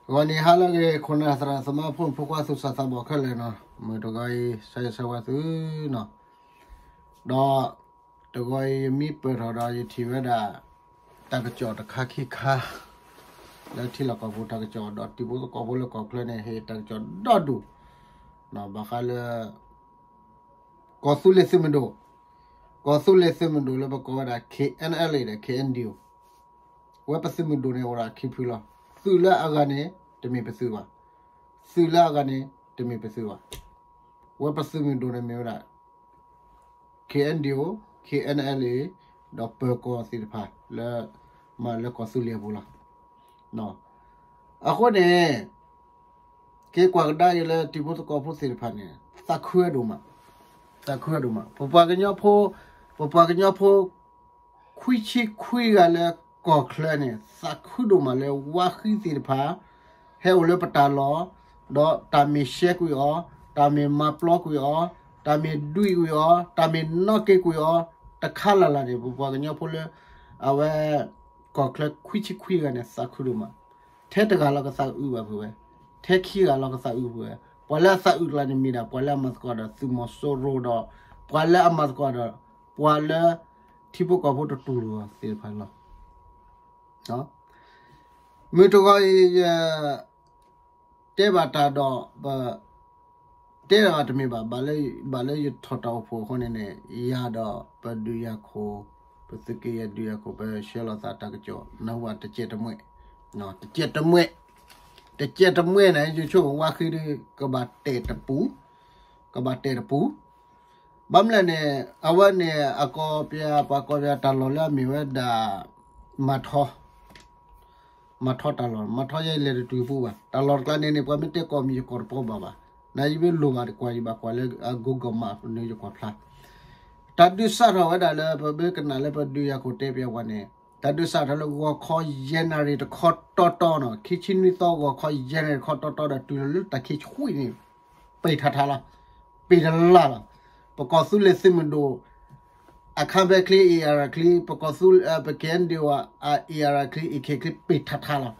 ဂီၤနံၤဟါလၢအဂ့ၤ ခိၣ်နၢ်သရၣ်သမါ ဖိမုၣ်ဖိခွါ သူၣ်စၢ်သးဘီၣ်ခဲလၢာ်နီၤ, မုၢ်တဂီၤအံၤ ဆၢဂ့ၤဆၢဝါသုနီၤ, ဒီးတဂီၤအံၤ ယမံပၢၢ်ထီၣ်ဒီး ယထံၣ်ဝဲဒၣ် တၢ်ကစီၣ်တခါခံခါ လၢထံလီၢ်ကီၢ်ပူၤ တၢ်ကစီၣ်ဒီးတံၤဖိသကိးဖိလၢကီၢ်ချၢန့ၣ် ဟ့ၣ်တၢ်ကစီၣ်ဒီဒူၣ်နီၤ, ဘၣ်ဃးလၢ ကီၢ်သူလ့ၤသုးမုၢ်ဒိၣ်, ကီၢ်သူလ့ၤသုးမုၢ်ဒိၣ်လၢပကိးဝဲဒၣ် K N L A ဒီး K N D O, ဝဲပသုးမုၢ်ဒိၣ်န့ၣ် အိၣ်ဒၣ်ခံဖုလီၤ. သုးလၢအဂၤန့ၣ် တမ့ၢ်ပသုးဘၣ်, သုးလၢအဂၤန့ၣ် တမ့ၢ်ပသုးဘၣ်. ဝဲပသုးမုၢ်ဒိၣ်န့ၣ်မ့ၢ်ဝဲဒၣ် K N D O, K N L A ဒီးပၢၤကီၢ်သ့ၣ်တဖၣ်လၢ မၤလၢကီၢ်သူလ့ၤအပူၤလီၤ. အဃိန့ၣ် က့ၤကွၢ်ကဒါအံၤလၢတံၤဖိသကိးဖိသ့ၣ်တဖၣ်န့ၣ် သးခုဝဲဒိၣ်မး, သးခုဝဲဒိၣ်မး. ပပှၤကညီဖိ, ပပှၤကညီဖိ ခွံဆံခွံဂၤလၢကီၢ်ချၢန့ၣ် သးခုဒိၣ်မးလၢဝါဃံသ့ၣ်တဖၣ် ဟဲအိၣ်လၢပတၢ်လီၢ်, ဒီးတၢ်မ့ၢ်ရှဲကွံာ်အီၤ, တၢ်မ့ၢ်မၤပျီကွံာ်အီၤ, တၢ်မ့ၢ်ဒွံကွံာ်အီၤ, တၢ်မ့ၢ်နီၣ်က့ကွံာ်အီၤ, တခါလၢ်လၢ်န့ၣ် ပပှၤကညီဖိလၢ အဝဲ ကီၢ်ချၢခွံဆံခွံဂၤန့ၣ် သးခုဒိၣ်မး. ထဲတဂၤလီၤကသးအုးဘၣ်ဖုးဝဲ, ထဲခံဂၤလီၤကသးအုးဖုးဝဲ. ပှၤလၢအသးအုးကျါန့ၣ်မ့ၢ်ဒၣ် ပှၤလၢအမၤသကိးဒီးသုးမီၤစိရိၤဒီး ပှၤလၢအမၤသကိးဒီး ပှၤလၢထံဖိကီၢ်ဖိတတူၢ်လိာ်အီၤသ့ၣ်တဖၣ်လီၤ. မုၢ်တဂီၤအံၤ ယ တဲဘၣ်တၢ်ဒီး ပ တဲဘၣ်တမ့ၢ်ဘၣ်, ဘၣ်လၢယထီၣ်တၢ်အိၣ်ဖှိၣ်အဃိန့ၣ်န့ၣ် ယၤဒီးပဒုးယၤခိၣ်, ပသုးက့ယဲၢ်ဒုးယၤခိၣ် ပဆှၢလီၤသးတၢ်ကစီၣ် နၢ်ဟူဘၣ်တကဲးတမှဲၢ်, တကဲးတမှဲၢ်, တကဲးတမှဲၢ်န့ၣ် ယဆိကမိၣ်ဝါဃံဒီး ကဘၣ်တဲာ်တပူၤ, ကဘၣ်တဲာ်တပူၤ. ဘၣ်မနုၤလဲၣ်န့ၣ် အဝဲန့ၣ် အကီၢ်ပယီၤ ပှၤကီၢ်ပယီၤတၢ်လီၢ်လၢအမ့ၢ်ဝဲဒၣ် မၤထီ မၤထီတၢ်လီၢ်, မၤထီယဲလဲၤတတုၤပူၤဘၣ်. တၢ်လီၢ်တကျါန့ၣ်န့ၣ် ပှၤမ့ၢ်တဲကိးမံၤယကိးတပီၢ်ဘၣ်ဘၣ်. နယမ့ၢ်လိၣ်ဘၣ်တကွၢ် ယဘၣ်ကွၢ်လၢ Google Map န့ၣ် ယကွၢ်ဖျါ. တၢ်ဒုးစးထီၣ်ဝဲဒၣ်လၢ ပမ့ၢ်ကနၣ်လၢပဒုးယၤခိၣ်တဲပယီၤပှၤန့ၣ် တၢ်ဒုးစးထီၣ်လၢဂီၤခီယဲၢ်နၣ်ရံၣ်တခီတီတီနီၤ, ခံဆံနွံသီဂီၤခီယဲၢ်နၣ်ရံၣ်တခီတီတီဒီးတုၤလၢတၢ်ခံဆံခွံန့ၣ် ပ့ၢ်ထးထးလီၤ. ပ့ၢ်တလၢ်လီၤ. ပကီၢ်သူလ့ၤသုးမုၢ်ဒိၣ် အခါဘဲချံ အ့ၣ်အရၤချံ ပကီၢ်သူ ပ K N D O အ အ့ၣ်အရၤချံ အ့ၣ်ခ့ချံ ပ့ၢ်ထးထးလီၤ.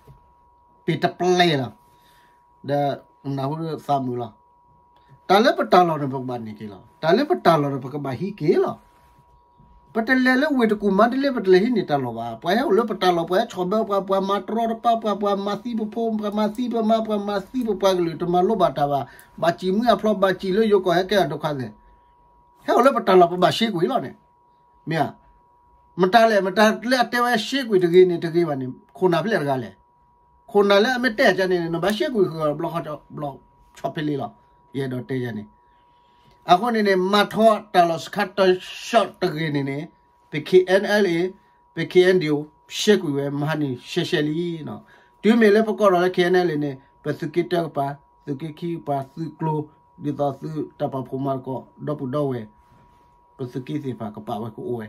ပ့ၢ်တပျဲၢ်လီၤ. ဒီးနၢ်ဟူသးမုာ်လီၤ. တၢ်လၢပတၢ်လီၢ်န့ၣ် ပကဘၣ်န့ၢ်က့ၤလီၤ. တၢ်လၢပတၢ်လီၢ်န့ၣ် ပကဘၣ်ဟံးက့ၤလီၤ. ပတလဲၤလၢဝ့ၢ်တကူၣ်မါတလ့ ပတလဲၤဟံးန့ၢ်တၢ်လီၢ်ဘၣ်. ပှၤဟဲအိၣ်လၢပတၢ်လီၢ် ပှၤဟဲဆီၣ်ဘၢပှၤ ပှၤမၤတရီတပါ ပှၤ ပှၤမၤသံပဖိ ပှၤမၤသံပမါ ပှၤမၤသံပပှၤကလုာ် တမၤလိဘၣ်တၢ်ဘၣ်. ဘၣ်စံၣ်မုၢ်အဖျီ ဘၣ်စံၣ်လၢယိၤကီၢ် ဟဲကဲအဒိခါသဲး ဟဲအိၣ်လၢပတၢ်လီၢ် ပဘၣ်ရှဲကွံာ်လီၤန့ၣ်. မ့ၢ်ဧါ. မတၤလဲၣ် မတၤလၢအတဲဝဲရှဲကွံာ်တဂ့ၤန့ၣ် တဂ့ၤဘၣ်န့ၣ် ခိၣ်နၢ်ဖျဲၣ်တဂၤလဲၣ်. ခိၣ်နၢ်လၢအမ့ၢ်တဲယၤန့ၣ် နဘၣ်ရှဲကွံာ်ဃုာ်အီၤ ဘျီဆီဖဲလံလီၤ. ယအဲၣ်ဒိးတဲယၤန့ၣ် အဃိန့ၣ်န့ၣ် မၤထီတၢ်လီၢ်စခါတဆှီတဂ့ၤန့ၣ်န့ၣ် ပ K N L A, ပ K N D O ရှဲကွံာ်ဝဲ မဟါန့ၣ် ရှဲရှဲလံနီၤ. တုၤမ့ၢ်လၢပကိးထီၣ်လၢ K N L A န့ၣ် ပသုးက့တၢကပၤ သုးက့ခံကပၤ သုးကျိၤ ဒ်သိးသုးတၢ်ပာ်ဖှိၣ်မၤသကိး ဒီပုၢ်ဒီဝဲၢ် ပသုးက့သ့ၣ်တဖၣ်ကပာ်ဝဲကအိၣ်ဝဲ.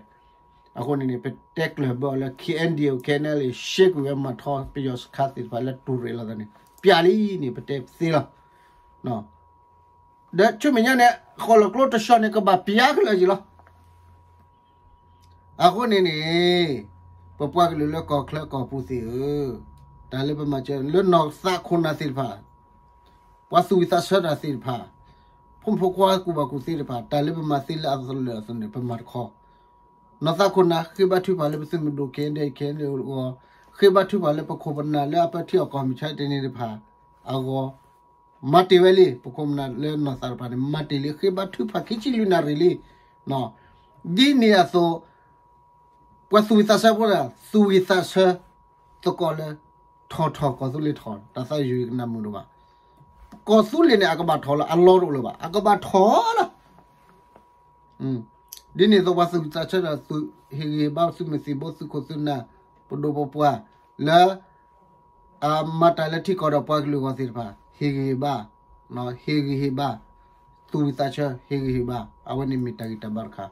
အဃိန့ၣ်န့ၣ် ပတဲကျၢၢ်ဘၢအီၤလၢ K N D O, K N L A ရှဲကွံာ်ဝဲမၤထီပယီၤစခါသ့ၣ်တဖၣ်လၢတူၢ်ရ့ၣ်လီၤသးန့ၣ် ပျးလံန့ၣ် ပတဲသ့လီၤ. ဒီးဆူမဲာ်ညါန့ၣ် ဃီၣ်လီၤကျိတဆှီန့ၣ် ကဘၣ်ပျးကလၢာ်ယံၤလီၤ. အဃိန့ၣ်န့ၣ် ပပှၤကလုာ်လၢကီၢ်ချၢကီၢ်ပူၤသ့ၣ်ဧၢ, တၢ်လၢပမၤစၢၤလၢနီၢ်သးခိၣ်နၢ်သ့ၣ်တဖၣ် ပှၤသူၣ်ဝံၣ်သးဆၢတၢ်သ့ၣ်တဖၣ်, ဖိမုၣ်ဖိခွါကူၣ်ဘၣ်ကူၣ်သ့တဖၣ် တၢ်လၢပမၤသ့လၢအသလၢာ်အသိးန့ၣ် ပမၤတခီ. နီၢ်သးခိၣ်နၢ် ဃ့ဘါထုကဖၣ်လၢပသုးမုၢ်ဒိၣ် K N D A, K N L A အဂီၢ်, ဃ့ဘါထုကဖၣ်လၢပခိၣ်ပနၢ်လၢအပၢထံအီၣ်ကီၢ်မုၢ်ဆါတနံၤတဖၣ်အဂီၢ်, မၤတ့ၢ်ဝဲလံ, ပခိၣ်ပနၢ်လၢနီၢ်သးတဖၣ်န့ၣ် မၤတ့ၢ်လံ, ဃ့ဘါထုကဖၣ်ခံဆံလွံၢ်နၣ်ရံၣ်လံ. ဒ်န့ၣ်အသိး ပှၤသူၣ်ဝံၣ်သးဆၢဖိတဂၤ သူၣ်ဝံၣ်သးဆၢသကိးလၢ ထီၣ်ထီၣ်ကီၢ်သူလ့ၤထီၣ် တၢ်သးယုၢ်ကနၣ်မုာ်ဒိၣ်ဘၣ်. ကီၢ်သူလ့ၤန့ၣ် အကဘၣ်ထီၣ်လၢအလီၢ်တအိၣ်လၢၤဘၣ်, အကဘၣ်ထီၣ်လီၤ. ဒ်န့ၣ်အသိး ပှၤသူၣ်ဝံၣ်သးဆၢဒီး ဟ့ၣ်ဂံၢ်ဟ့ၣ်ဘါ သုးမုၢ်သံၣ်ဘိ သုးခိၣ်သုးနၢ် ပဒိၣ်ပပှၢ် လၢ အမၤတၢ်လၢထံကီၢ်ဒီးပှၤကလုာ်အဂီၢ်သ့ၣ်တဖၣ် ဟ့ၣ်ဂံၢ်ဟ့ၣ်ဘါ, ဟ့ၣ်ဂံၢ်ဟ့ၣ်ဘါ, သူၣ်ဝံၣ်သးဆၢ ဟ့ၣ်ဂံၢ်ဟ့ၣ်ဘါ, အဝဲန့ၣ်မ့ၢ်တၢ်ဂံၢ်တၢ်ဘါတခါ.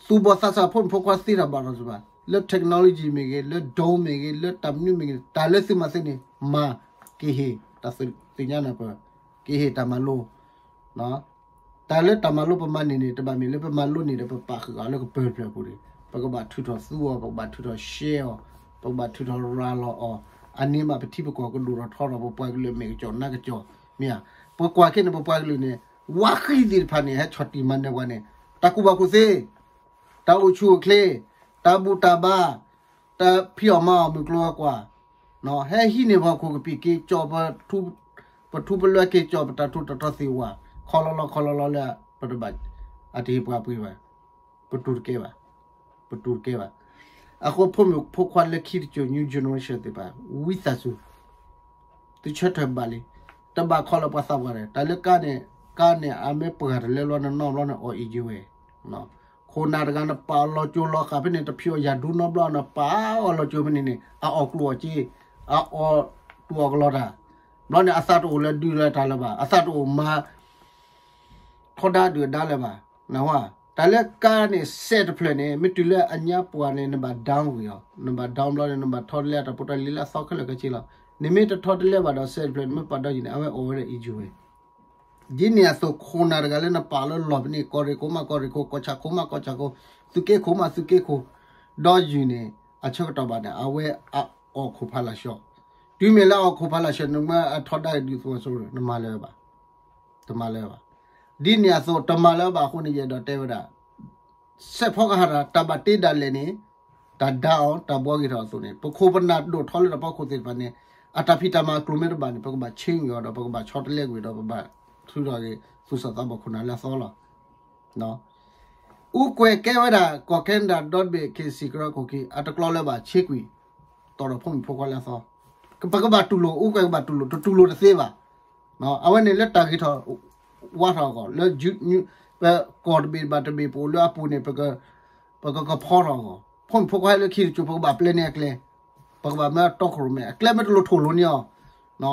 သူၣ်ဘီၣ်သးစၢ်ဖိမုၣ်ဖိခွါသ့တၢ်ဘၣ်ဒီးစ့ၢ်ဘၣ်, လၢ technology မ့ၢ်ဂ့ၤ, လၢ drone မ့ၢ်ဂ့ၤ, လၢတၢ်မနုၤမ့ၢ်ဂ့ၤ, တၢ်လၢသုမၤသ့န့ၣ် မၤက့ၤဟ့ၣ်တၢ်သ့ၣ်ညါနၢ်ပၢၢ်, က့ၤဟ့ၣ်တၢ်မၤလိ တၢ်လၢတၢ်မၤလိပမၤန့ၢ်န့ၣ် တဘၣ်မ့ၢ်လၢပမၤလိန့ၢ်ဒီးပပာ်ဃုာ်အီၤလၢကပၢၤဖျၢၣ်အပူၤန့ၣ်, ပကဘၣ်ထုးထီၣ်သူအီၤ, ပကဘၣ်ထုးထီၣ်ရှဲအီၤ, ပကဘၣ်ထုးထီၣ်ရၤလီၤအီၤ, အန့ၣ်မးပထံပကီၢ်ကဒိၣ်ထီၣ်ထီထီၣ် ပပှၤကလုာ်မဲာ်ကစီၣ်နါကစီၣ်, မ့ၢ်ဧါ, ပကွၢ်ခဲန့ၣ် ပပှၤကလုာ်န့ၣ် ဝါဃံသ့ၣ်တဖၣ်န့ၣ် ဟဲဆီၣ်တံၢ်မၤနၢၤပှၤန့ၣ် တၢ်ကူၣ်ဘၣ်ကူၣ်သ့, တၢ်အိၣ်ဆူၣ်အိၣ်ချ့, တၢ်ဘူၣ်တၢ်ဘါ, တၢ်ဖံးအီၣ်မၤအီၣ်မုၢ်ကျိၤဝဲၤကွာ်, ဟဲဟံးန့ၢ်ပှၤဟီၣ်ခိၣ်ကပံာ်က့ၤကၠီၣ် ပထူပလွဲက့ၤကၠီၣ် ပတၢ်ထူးတၢ်တီၤသ့ၣ်ဝဲ, ခီလီၤလီၤခီလီၤလီၤလၢ ပတဘၣ် အတဟ့ၣ်ပှၤပှ့ၤဘၣ်, ပတူၢ်တကဲဘၣ်, ပတူၢ်တကဲဘၣ်. အဃိဖိမုၣ်ဖိခွါလၢခံတစိၤ new generation သ့ၣ်တဖၣ် ဝံသးစူၤ သုဆၢထၢၣ်ဘၣ်လံ, တဘၣ်ခီလၢပှၤသးပှၢ်ဒီး တၢ်လၢကါန့ၣ်, ကါန့ၣ် အမ့ၢ်ပှၢ်တလဲလီၤ နနီၣ်ဘျီန့ၣ် အီၣ်အံၤယဝဲ, ခိၣ်နၢ်တဂၤနပာ်အီၤလီၤကၠိလီၤဃာ်ဖဲန့ၣ် တဖျိအယၤဒူနီတဘျီ နပာ်အီၤလီၤကၠိဖဲန့ၣ်န့ၣ် အအီၣ်ကျိၣ်အီၣ်စ့, အအီၣ်တူၢ်အီၣ်ကလီတၢ်, ဘျီန့ၣ် အသးတအိၣ်လၢဒုးလၢတၢ်လၢၤဘၣ်, အသးတအိၣ်မၤ ထီဒါဒုၣ်ဒါလၢၤဘၣ်, နဝဲ, တၢ်လၢကါန့ၣ် စဲးတဖျၢၣ်န့ၣ် မ့ၢ်တုၤလၢအညါပှၢ်န့ၣ် နဘၣ် down ကွံာ်အီၤ, နဘၣ် down ဘျီန့ၣ် နဘၣ်ထီတလဲအတၢ်ဖိတၢ်လံၤလၢအသီခဲလၢာ်ခဲဆ့လီၤ. နမ့ၢ်တထီတလဲဘၣ်ဒီး စဲးတဖျၢၣ်န့ၣ် မ့ၢ်ပာ်ဒီးယံၤန့ၣ် အဝဲအိၣ်ဝဲဒၣ်အံၤယဝဲ ဒ်န့ၣ်အသိး ခိၣ်နၢ်တဂၤလၢနပာ်လၢလီၢ်ဖဲန့ၣ် ကီၢ်ရ့ၣ်ခိၣ်မးကီၢ်ရ့ၣ်ခိၣ်, ကီၢ်ဆၣ်ခိၣ်မးကီၢ်ဆၣ်ခိၣ်, သုးက့ခိၣ်မးသုးက့ခိၣ်, ဒီးယံၤန့ၣ် အဆၢကတီၢ်ဘၣ်န့ၣ် အဝဲအအီၣ်ခိၣ်ဖးလၢ်ဆှီ, တုၤမ့ၢ်လၢအအီၣ်ခိၣ်ဖးလၢ်ဆှီ နမ့ၢ်အထီဒါဒုးသဝီဆိ နမၤလၢၤဘၣ်, တမၤလၢၤဘၣ်. ဒ်န့ၣ်အသိး တမၤလၢၤဘၣ်အဃိန့ၣ် ယအဲၣ်ဒိးတဲဝဲဒၣ် စဲးဖီကဟၣ်တၢ် တၢ်ဘၣ်တ့ဒၣ်လဲာ်န့ၣ် တၢ်ဒါအီၤ တၢ်ဘှီဂ့ၤထီၣ်အသိးန့ၣ် ပခိၣ်ပနၢ်ဒိၣ်ထီလၢတၢ်ဖီခိၣ်သ့ၣ်တဖၣ်န့ၣ် အတၢ်ဖံးတၢ်မၤအကျိၤမ့ၢ်တဘၣ်န့ၣ် ပကဘၣ်ဆ့ကွံာ်အီၤဒီး ပကဘၣ်ဆီတလဲကွံာ်ဒီး ပဘၣ်ထုးထီၣ်က့ၤ သူၣ်စၢ်သးဘီၣ်ခိၣ်နၢ်လၢအသီလီၤ. အူကွဲးကဲဝဲဒၣ် ကီၢ်ခဲနဒၤ ဒီတဘ့ၣ် ခ့ၣ်စံၣ်ကရၢခိၣ်ခံ အတကျိၤလၢၤဘၣ် ဆ့ကွံာ် တီၢ်ဒီးဖိမုၣ်ဖိခွါလၢအသီ, ပကဘၣ်တူၢ်လိာ် အူကွဲးကဘၣ်တူၢ်လိာ် တတူၢ်လိာ်တသ့ဘၣ်. အဝဲန့ၣ်လၢတၢ်ဂ့ၤထီၣ် ဝါထီၣ်အဂီၢ် လၢ ပကီၢ်တဘ့ၣ်ဘၣ်တဘ့ၣ် ပအိၣ်လၢအပူၤန့ၣ် ပကကဖီထီၣ်အဂီၢ် ဖိမုၣ်ဖိခွါဟဲလၢခံတစိၤ ပကဘၣ်ပျဲန့ၢ်အကျဲ, ပကဘၣ်မၢတီခိၣ်ရိၣ်မဲ အကျဲမ့ၢ်တလိၣ်ထိၣ်လိၤန့ၢ်အီၤ,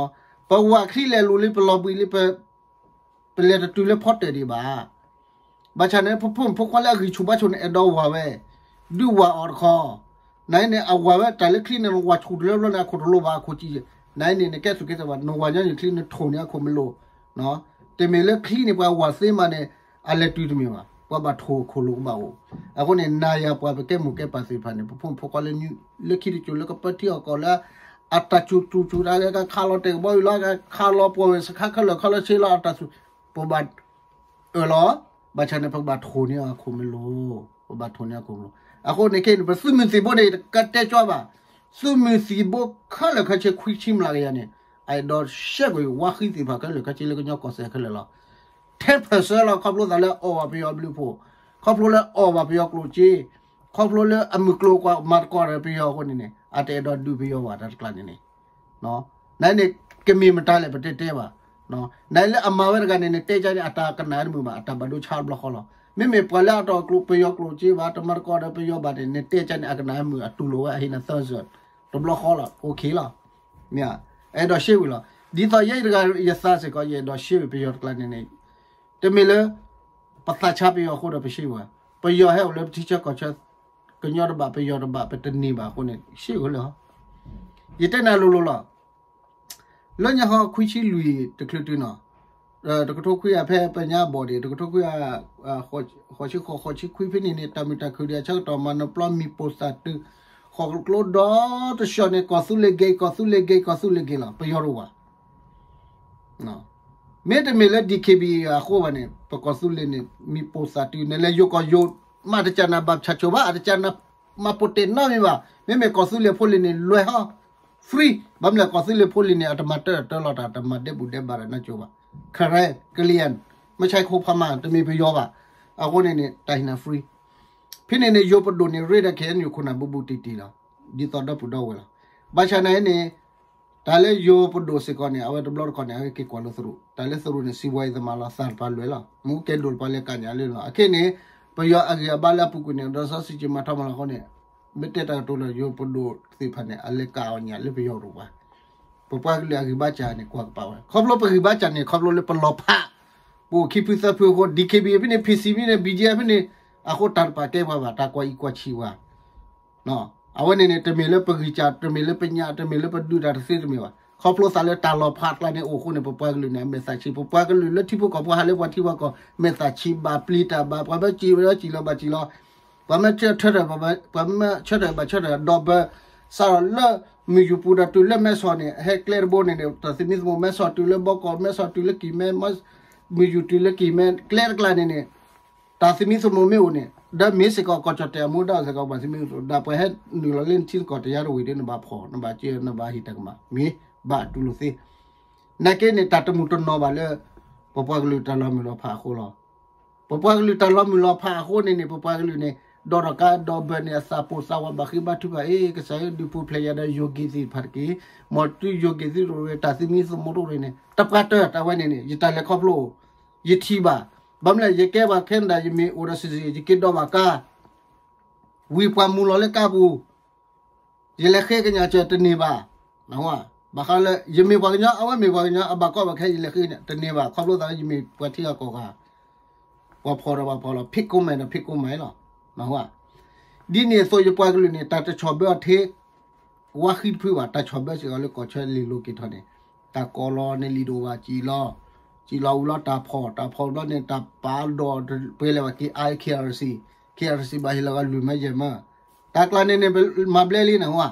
ပဝၤချံလဲၤလိၤလံ ပလီၤဘှံးလံ ပလဲၤတတုၤလၢဖီတၢၣ်ဒံးဘၣ်. ဘၣ်ဆၣ်န့ၣ် ဖိမုၣ်ဖိခွါလၢအဂံၢ်ဆူၣ်ဘါဆူၣ်န့ၣ် အဲၣ်ဒိးဝၤဝဲ, ဒုးဝၤအီၤတခီ, နန့ၣ် အဝၤဝဲတၢ်လၢချံန့ၣ် နဝၤဆူၣ်တလၢဘျီန့ၣ် အခိၣ်တလိၤဘၣ် အခိၣ်ကံ, နန့ၣ် နကဲသူၣ်ကဲသးဘၣ် နဝၤညီနုၢ်ချံ နထိၣ်န့ၢ်အခိၣ်မ့ၢ်လိၤ, တမ့ၢ်လၢချံန့ၣ် ပှၤဝၤသ့မးန့ၣ် အလဲၤတုၤတမ့ၢ်ဘၣ် ပှၤဘၣ်ထိၣ်ခိၣ်လိၤကဘၣ်အိၣ်, အဃိန့ၣ် နၤယၤပှၤပကဲမိၢ်ကဲပၢ်သ့ၣ်တဖၣ်န့ၣ် ပဖိမုၣ်ဖိခွါလၢ လၢခံတစိၤလၢကပၢထံအီၣ်ကီၢ်လၢ အတၢ်စူၤစူၤစူၤတၢ်လၢကခးလီၤတဲာ်ကဘီယူၤလီၤ ကခးလီၤပှီၢ်ဝဲၢ်စခါခဲလၢာ်ခဲလၢာ်ဆ့လီၤ အတၢ်စူၤ, ပဘၣ်အၢၣ်လီၤ, ဘၣ်ဆၣ်န့ၣ် ပကဘၣ်ထိၣ်န့ၢ်အခိၣ်မ့ၢ်လိၤ, ပဘၣ်ထိၣ်န့ၢ်အခိၣ်မ့ၢ်လိၤ, အဃိန့ၣ်ခဲအံၤန့ၣ် ပသုးမုၢ်သံၣ်ဘိန့ၣ် တကတဲကၠီဘၣ်, သုးမုၢ်သံၣ်ဘိခဲလၢာ်ခဲဆ့ခွံဆံမျးကယၤန့ၣ် အဲၣ်ဒိးရှဲကွံာ်ဝါဃံသ့ၣ်တဖၣ်ခဲလၢာ်ခဲဆ့လၢကညီကီၢ်စဲၣ်ခဲလၢာ်လီၤ. ten percent လီၤ ခီဖျိသးလၢအီၣ်ဘၣ်ပယီၤဘျုးဖှိၣ်, ခီဖျိလၢအီၣ်ဘၣ်ပယီၤကျိၣ်စ့, ခီဖျိလၢအမုၢ်ကျိၤကွၢ်မၤသကိးဒီးပယီၤအဃိန့ၣ်န့ၣ် အတအဲၣ်ဒိးဒုးပယီၤဘၣ်တၢ်တကျါန့ၣ်န့ၣ် နန့ၣ် ကမ့ၢ်မတၤလဲၣ် ပတဲတဲဘၣ်. နလၢအမၤဝဲတဂၤန့ၣ် နတဲကန့ၣ် အတၢ်ကနၣ်တမုာ်ဘၣ် အတၢ်ဘၣ်ဒိဆါတဘျီဃီလီၤ. မ့မ့ၢ်ပှၤလၢအတအီၣ်ကျိၣ်ပယီၤကျိၣ်စ့ဘၣ် တမၤသကိးဒီးပယီၤဘၣ်န့ၣ် နတဲကန့ၣ် အကနၣ်မုာ် အတူၢ်လိာ်ဝဲ အဟ့ၣ်နၤသၢစၢၣ် တဘျီဃီလီၤ okay လီၤ. မ့ၢ် အဲၣ်ဒိးရှဲဝံၤလီၤ. ဒ်သိးယဲအံၤတဂၤယသးစ့ၢ်ကီး ယအဲၣ်ဒိးရှဲဝံၤပယီၤတကျါန့ၣ်န့ၣ် တမ့ၢ်လၢ ပသးဆါပယီၤအဃိဒီးပရှဲဝံၤဘၣ်. ပယီၤဟဲအိၣ်လၢပထံဆၢကီၢ်ဆၢ ကညီတဘၣ် ပယီၤတဘၣ် ပတန့ၢ်ဘၣ်အဃိန့ၣ် ရှဲဝံၤလၢ ယတဲနၤလိၤလိၤလီၤ. လၢညါဃီခွံဆံလွံၢ်တချုးတုၤနီၤ, တကထိခွံကယၤဖဲပညါဘီၣ်ဒံး တကထိခွံကယၤ ဃိးဆံဃိး ဃိးဆံခွံဖဲန့ၣ်န့ၣ် တၢ်မုာ်တၢ်ခုၣ်ဒံးအဆၢကတီၢ်မၤနၢၤပျီမံၤပိာ်သၣ်တုၤ ဃီၤကျိဒီတဆှီန့ၣ် ကီၢ်သူလ့ၤဂ့ၤ ကီၢ်သူလ့ၤဂ့ၤ ကီၢ်သူလ့ၤဂ့ၤလီၤ ပယီၤတအိၣ်ဘၣ်. မ့တမ့ၢ်လၢ DKBA အဃိဘၣ်န့ၣ် ပကီၢ်သူလ့ၤန့ၣ် မံၤပိာ်သၣ်တုၤ နလဲၤယိၤကီၢ်ယိၤ မ့ၢ်တကးနၤဘၣ်ဆၣ်ဆိဘၣ် အတကးနၤ မၤပိာ်တ့ၢ်နီတမံၤဘၣ်. မ့မ့ၢ်ကီၢ်သူလ့ၤဖိလံၤန့ၣ် လွဲၢ်ဟီ free ဘၣ်မနုၤလဲၣ် ကီၢ်သူလ့ၤဖိလံၤန့ၣ် အတမၤတၢ်တၢ်လီၤတၢ် တမၤဒဲဘူးဒဲဘးတၢ်နီတစိၤဘၣ်. ခဲရဲ ကလံၤယါ မ့ၢ်ဆါခိၣ်ဖးမၤ တမ့ၢ်ပယီၤဘၣ်. အဃိန့ၣ်န့ၣ် တၢ်ဟ့ၣ်နၤ free ဖဲန့ၣ်န့ၣ် ယိၤပဒိၣ်န့ၣ် ရ့ဒီး KNU ခိၣ်နၢ်ဘူးဘူးတံၢ်တံၢ်လီၤ. ဒ်သိးဒီပုၢ်ဒီဝဲၢ်လီၤ. ဘၣ်ဆၣ်နၤအံၤန့ၣ် တၢ်လၢယိၤပဒိၣ်စ့ၢ်ကီးန့ၣ် အဝဲတဘျီတခီၣ်န့ၣ် အဝဲက့ၤကွၢ်လိသရူး တၢ်လၢသရူးန့ၣ် စံးဝဲအံၤသမၢလီၤ သးတပၤလွဲၢ်လီၤ မူကဲဒိၣ်တပၤလဲၤကးညၣ်လၢလီၤ. အခဲန့ၣ် ပယီၤအဂံၢ်အဘါလၢအပူၤကွံာ်န့ၣ် ဒီးစီဆှံက့ၤမၤထီၣ်မၤလီၤအဃိန့ၣ် မ့ၢ်တဲတၢ်ကတိၤလၢယိၤပဒိၣ်သ့ၣ်တဖၣ်န့ၣ် အလဲၤကးအီၣ်ညၣ်လၢပယီၤတအိၣ်ဘၣ်. ပပှၤကလုာ်အဂံၢ်ဘါစၢ်န့ၣ် ကွၢ်ကပၤဝဲ ခီဖျိပဂံၢ်ဘါစၢ်န့ၣ် ခီဖျိလၢပလီၤဖး ပအိၣ်ခံဖုသၢဖုအဃိ DKBA ဖဲန့ၣ် PC ဖဲန့ၣ် BGF ဖဲန့ၣ် အဃိတၢ်တပာ်ကဲပှၤဘၣ် တၢ်ကွၢ်အံၤကွၢ်ဆံးဝဲ အဝဲန့ၣ်န့ၣ် တမ့ၢ်လၢပဂံၢ်စၢ် တမ့ၢ်လၢပညၣ် တမ့ၢ်လၢပဒုးတၢ်တသ့တမ့ၢ်ဘၣ်. ခီဖျိသးလၢတၢ်လီၤဖးကျါန့ၣ်အိၣ်အဃိန့ၣ် ပပှၤကလုာ်န့ၣ် အမဲာ်သၣ်ဆံး ပပှၤကလုာ်လၢထံဖိကီၢ်ဖိဟးလၢပှၤထံပှၤကီၢ် မဲာ်သၣ်ဆံးဘၣ်ပျံၤတၢ်ဘၣ် ပှၤမ့ၢ်စံၣ်လီၤဘၣ်စံၣ်လီၤ ပှၤမ့ၢ်ဆၢထၢၣ် ပှၤမ့ၢ်ဆၢထၢၣ်ဘၣ်ဆၢထၢၣ် ဒီးပ စးထီၣ်လၢမုၢ်ယူၤပူၤဒီးတုၤလၢမဲဆီးန့ၣ် ဟဲကျဲတဘိန့ၣ်န့ၣ် တၢ်သမံသမိး မဲဆီးတုၤလၢဘီကီး မဲဆီးတုၤလၢကံၢ်မဲ မ မုၢ်ယူၤတုၤလၢကံၢ်မဲ ကျဲတကျါန့ၣ်န့ၣ် တၢ်သမံသမိးမ့ၢ်အိၣ်န့ၣ် ဒီးမ့ၢ်စ့ၢ်ကီးကီၢ်ကၠီၣ်တဲၣ်အမူဒါစ့ၢ်ကီး ဘၣ်သမံသမိး ဒီးပှၤဟဲနုာ်လီၤလၢနထံနကီၢ်တယါတဝံၤဒီး နဘၣ်ဖီၣ် နဘၣ်စၢၤ နဘၣ်ဟ့ၣ်တၢ်ကမၣ် မ့ၢ်ဘၣ်တူၢ်လိာ်သ့ နာ်က့န့ၣ် တၢ်တမုာ်တနီၤဘၣ်လၢ ပပှၤကလုာ်တၢ်လီၤမုၢ်လီၤဖးအဃိလီၤ. ပပှၤကလုာ်တၢ်လီၤမုၢ်လီၤဖးအဃိန့ၣ်န့ၣ် ပပှၤကလုာ်န့ၣ် ဒီးဒီးကါဒီးဘၢန့ၣ် အသးပိၢ်သးဝးဘၣ်ဃ့ဘါထုကဖၣ် အ့ ကစၢ်ဧၢ ဒုးပူၤဖျဲးယၤဒီးယိၤက့ၤသ့ၣ်တဖၣ်တက့ၢ်. မ်သုယိၤက့ၤသ့ၣ်တဖၣ် တၢ်သမံသမိးတအိၣ်န့ၣ် တပှၤတၢၢ်တၢ်ဝဲန့ၣ်န့ၣ် ယတၢ်လဲၤခီဖျိ ယထံၣ်ဘၣ်. ဘၣ်မနုၤလဲၣ် ယကဲပှၤ Canada ယမ့ၢ်အိၣ်ဒီး citizen ယက့ၤဒီးဘၣ်ကါ ဝံၤပှၤမူလီၤလၢကါပူၤ ယလဲၤဃ့ကညးစၢၤတန့ၢ်ဘၣ်. ဘၣ်ဃးလၢ ယမ့ၢ်ပှၤကညီ အဝဲမ့ၢ်ပှၤကညီ အဘၣ်ကီဘၣ်ခဲ ယလဲၤဃ့ကညးတန့ၢ်ဘၣ် ခီဖျိသးလၢယမ့ၢ်ပှၤထံဂၤကီၢ်ဂၤ ပှၤဖီၣ်ဒီးပှၤဖီၣ်လီၤ ဖံးကိးမးဒီးဖံးကိးမးလီၤ. ဒ်န့ၣ်အသိးယပှၤကလုာ်န့ၣ် တၢ်တဆီၣ်ဘၢအီၤထဲ ဝါဃံတဖုဘၣ် တၢ်ဆီၣ်ဘၢစ့ၢ်ကီးလၢကီၢ်ဆၢလ့ၢ်လိၤက့ၤထီၣ်န့ၣ် တၢ်ကိးလီၤန့ၣ်လံာ်တအိၣ်ဘၣ် စံၣ်လီၤ စံၣ်လီၤဝံၤလီၤတၢ်ဖီၣ် တၢ်ဖီၣ်ဘျီန့ၣ် တၢ်ပာ်ဒီး ပှဲၤလဲၣ်ဘၣ်က့ၤ I K R C, K R C ဘၣ်ဟ့ၣ်လီၤဂၤလွံၢ်မၢယဲၢ်မၢ တၢ်ကျါန့ၣ်န့ၣ် ပမၤဘျဲလံနဝဲ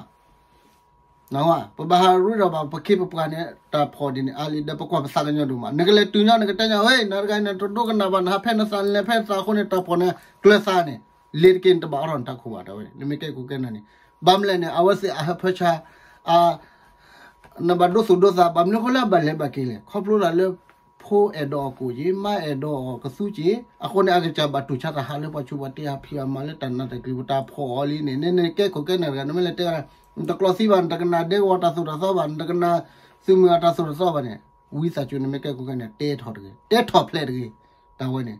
နဝဲ ပဘၣ်ဟးရ့ဒီးဘၣ် ပခ့ပပှၤန့ၣ် တၢ်ဖီၣ်ဒ်န့ၣ်အါလံ ဒီးပကွၢ်ပသးကညီၤဒိၣ်မး နကလဲၤတုၤညီ နကတဲညီ ဝဲ နၤတဂၤန့ၣ် တဒိကနၣ်ဘၣ် နဟးဖဲနသး နလဲၤဖဲနသးအဃိန့ၣ် တၢ်ဖီၣ်န့ၣ် ကျၢၤသးန့ၣ် လ့ၤတက့ၢ် နတဘၣ်အိးထီၣ်နတၢ်ခိၣ်ဘၣ် တၢ်ဝဲန့ၣ် နမ့ၢ်ကဲခိၣ်ကဲနၢ်န့ၣ် ဘၣ်မနုၤလဲၣ်န့ၣ် အဝဲသ့ၣ်အဟၢဖၢဆါ အ နဘၣ်ဒိသူၣ်ဒိသး ဘၣ်မနုၤအဃိလၢအဘၣ်လဲၤဘၣ်က့ၤလဲၣ် ခီဖျိလၢ ဖိအဲၣ်ဒိးအီၤကိၣ်က့ၤ မါအဲၣ်ဒိးအီၤကသူက့ၤ အဃိန့ၣ် အကစၢ်ဘၣ်တူၢ်ဆါသးဟးလၢပှၤဆူးပှၤတ့ ဟးဖံးအီၤမၤလၢတၢ်နးတၢ်ကျံၤ ပတၢ်ဖီၣ်အီၤလံန့ၣ် နကဲခိၣ်ကဲနၢ်တဂၤ နမ့ၢ်လဲၤတဲ နတကျိးသံဘၣ် နတကနၣ်ဒဲကဝီၤတၢ်သိၣ်တၢ်သီဘၣ် နတကနၣ်သုးမုၢ်အတၢ်သိၣ်တၢ်သီဘၣ်န့ၣ် ဝံသးစူၤ နမ့ၢ်ကဲခိၣ်ကဲနၢ် တဲထီၣ်တဂ့ၤ တဲထီၣ်ဖျဲးတဂ့ၤ တၢ်ဝဲန့ၣ်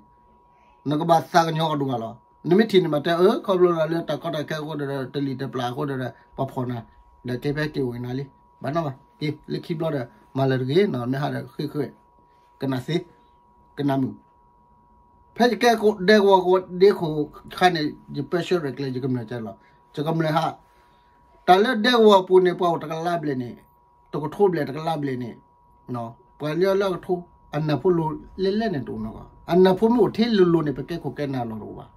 နကဘၣ်သးကညီၤအီၤဒိၣ်ဘၣ်လီၤ. နမ့ၢ်ထံၣ်န့ၣ်မးတဲ အၢ ခီဖျိလၢတၢ်ကီတၢ်ခဲအဃိဒီး တလံၣ်တပျၢ်အဃိဒီး ပှၤဖီၣ်နၤ ဒီးကဲဖဲက့ၤအိၣ်နၤလံ ဘၣ်နီၣ်ဘၣ် က့ၤလၢခံဘျီဒီး မၤလၢၤတဂ့ၤ နမ့ၢ်ဟးဒီးဃ့ဃ့ ကနၣ်သ့ ကနၣ်မုာ် ဖဲယကဲဒဲကဝီၤကဝီၤဒ့ခိၣ်ခါန့ၣ် ယပၢဆှၢရဲၣ်ကျဲၤ ယကမျၢၢ်ကလီၤ ယကမျၢၢ်ဟး တၢ်လၢဒဲကဝီၤပူၤန့ၣ် ပှၤအိၣ်တကလးဘျဲၣ်န့ၣ် တကထိဘျဲၣ်တကလးဘျဲၣ်န့ၣ် ပှၤလၢလၢကထိ အနၢ်ဖိလိၤလဲၣ်လဲၣ်န့ၣ်တအိၣ်နီၢ်ကီၢ် အနၢ်ဖိမ့ၢ်အိၣ်ထဲလိၤလိၤန့ၣ် ပကဲခိၣ်ကဲနၢ်အလီၢ်တအိၣ်ဘၣ်